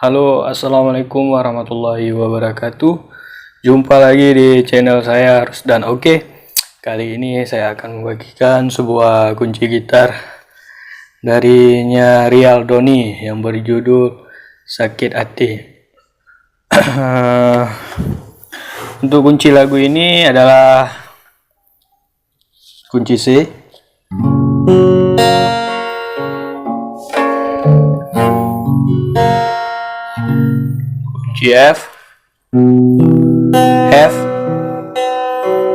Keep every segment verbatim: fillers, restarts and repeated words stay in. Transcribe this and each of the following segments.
Halo, assalamualaikum warahmatullahi wabarakatuh. Jumpa lagi di channel saya, Rusdan Oke. Kali ini saya akan membagikan sebuah kunci gitar dari Nya Rial Doni yang berjudul Sakit Hati. Untuk kunci lagu ini adalah kunci C, kunci F, F,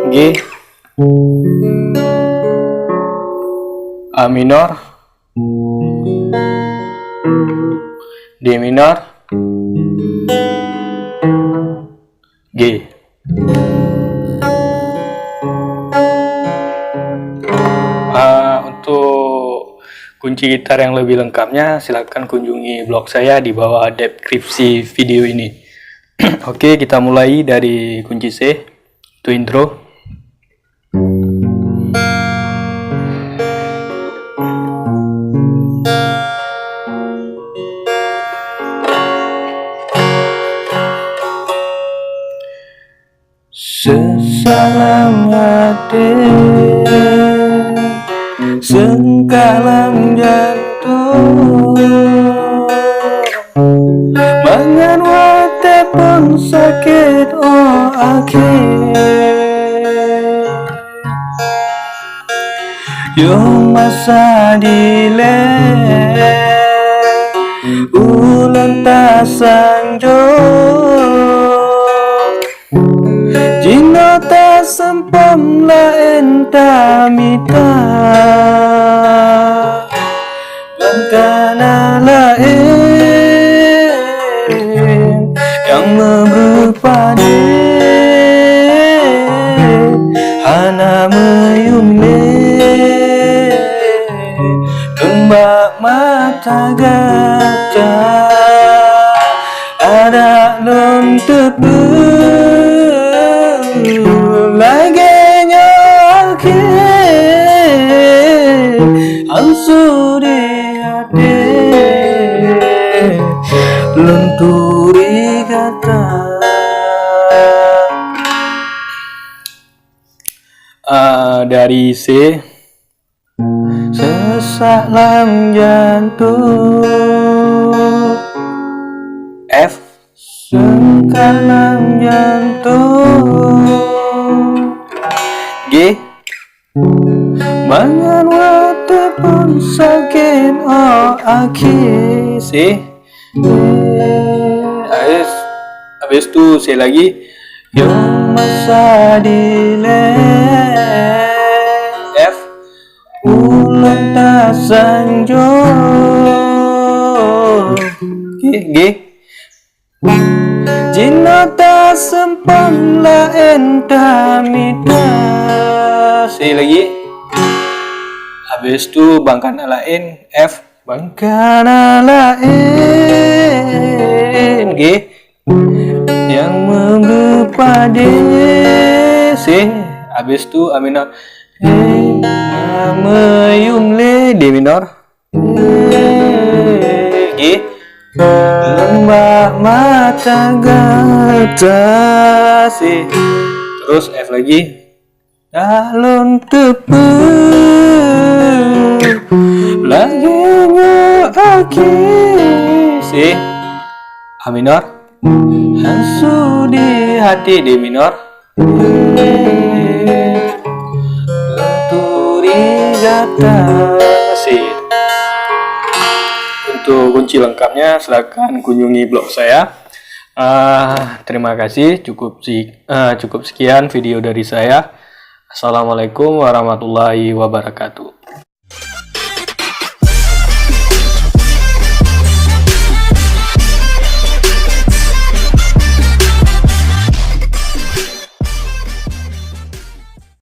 G, A minor, D minor, G. Ah, untuk kunci gitar yang lebih lengkapnya, silakan kunjungi blog saya di bawah deskripsi video ini. Oke, kita mulai dari kunci C. Itu intro. Sesalam hati, sengkalam jantung, mangat watèe pun sakét, oh akhé. Yoh masa dilèe ulôn tasanjong, jinoe taseumpom laén tamita. Ban kana laén nyang meubeupadé, hana meuyum lé keumbak mata gata. Adak lôn teupeue lagèe nyoe akhé, asu di até lôn turi gata. Ah, dari C. Sesak lam jantung. F. Sesak lam jantung. G. Mangat watèe pun sakét, oh akhé. C. Habis, habis tu C lagi. Yoh masa dilèe. F. Ulôn tasanjong. G, G. Jinoe taseumpom laén tamita. C lagi. Habis tu ban kana laén, F. Ban kana laén, G. Nyang meubeupadé, C. Habis tu A minor. Hei, meuyum lé, D minor. G. Leumbak mata gata, C. Terus F lagi. Dak lôn teupeue lagèe nyoe akhé, C. A minor. Asu di até, D minor. Lôn turi gata, C. Untuk kunci lengkapnya, silakan kunjungi blog saya. Ah, terima kasih. Cukup si, ah, cukup sekian video dari saya. Assalamualaikum warahmatullahi wabarakatuh.